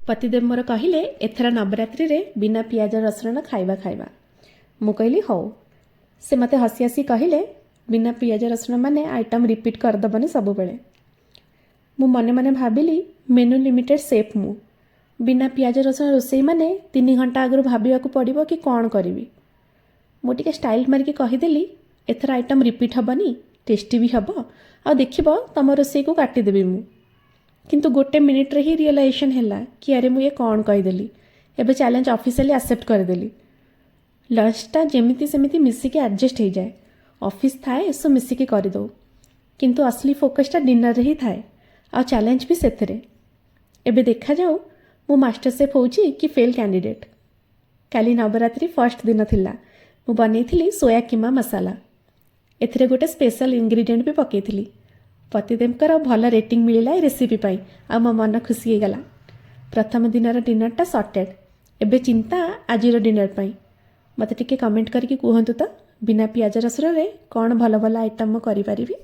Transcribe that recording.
ପତିଦେବ ମୋର କହିଲେ, ଏଥର ନବରାତ୍ରିରେ ବିନା ପିଆଜ ରସୁଣର ଖାଇବା ଖାଇବା। ମୁଁ କହିଲି, ହଉ। ସେ ମୋତେ ହସି ହସି କହିଲେ, ବିନା ପିଆଜ ରସୁଣ ମାନେ ଆଇଟମ୍ ରିପିଟ୍ କରିଦେବନି ସବୁବେଳେ। ମୁଁ ମନେ ମନେ ଭାବିଲି, ମେନୁ ଲିମିଟେଡ୍ ସେଫ୍ ମୁଁ। ବିନା ପିଆଜ ରସୁଣ ରୋଷେଇ ମାନେ 3 ଘଣ୍ଟା ଆଗରୁ ଭାବିବାକୁ ପଡ଼ିବ କି କ'ଣ କରିବି। ମୁଁ ଟିକେ ଷ୍ଟାଇଲ୍ ମାରିକି କହିଦେଲି, ଏଥର ଆଇଟମ୍ ରିପିଟ୍ ହେବନି, ଟେଷ୍ଟି ବି ହେବ ଆଉ ଦେଖିବ, ତମ ରୋଷେଇକୁ କାଟିଦେବି ମୁଁ। କିନ୍ତୁ ଗୋଟେ ମିନିଟ୍ରେ ହିଁ ରିଅଲାଇଜେସନ୍ ହେଲା କି ଆରେ, ମୁଁ ଇଏ କ'ଣ କହିଦେଲି? ଏବେ ଚ୍ୟାଲେଞ୍ଜ ଅଫିସିଆଲି ଆକ୍ସେପ୍ଟ କରିଦେଲି। ଲଞ୍ଚଟା ଯେମିତି ସେମିତି ମିଶିକି ଆଡ଼ଜଷ୍ଟ ହେଇଯାଏ। ଅଫିସ୍ ଥାଏ, ଏସବୁ ମିଶିକି କରିଦେଉ। କିନ୍ତୁ ଅସଲି ଫୋକସ୍ଟା ଡିନରରେ ହିଁ ଥାଏ ଆଉ ଚ୍ୟାଲେଞ୍ଜ ବି ସେଥିରେ। ଏବେ ଦେଖାଯାଉ ମୁଁ ମାଷ୍ଟର ସେଫ୍ ହେଉଛି କି ଫେଲ୍ କ୍ୟାଣ୍ଡିଡେଟ୍। କାଲି ନବରାତ୍ରି ଫର୍ଷ୍ଟ ଦିନ ଥିଲା। ମୁଁ ବନେଇଥିଲି ସୋୟା କିମା ମସାଲା। ଏଥିରେ ଗୋଟେ ସ୍ପେଶାଲ ଇନଗ୍ରିଡ଼ିଏଣ୍ଟ ବି ପକାଇଥିଲି। ପତିଦେବଙ୍କର ଭଲ ରେଟିଂ ମିଳିଲା ଏ ରେସିପି ପାଇଁ ଆଉ ମୋ ମନ ଖୁସି ହେଇଗଲା। ପ୍ରଥମ ଦିନର ଡିନରଟା ସର୍ଟେଡ଼। ଏବେ ଚିନ୍ତା ଆଜିର ଡିନର ପାଇଁ। ମୋତେ ଟିକେ କମେଣ୍ଟ କରିକି କୁହନ୍ତୁ ତ, ବିନା ପିଆଜ ରସୁଣରେ କ'ଣ ଭଲ ଭଲ ଆଇଟମ୍ ମୁଁ କରିପାରିବି?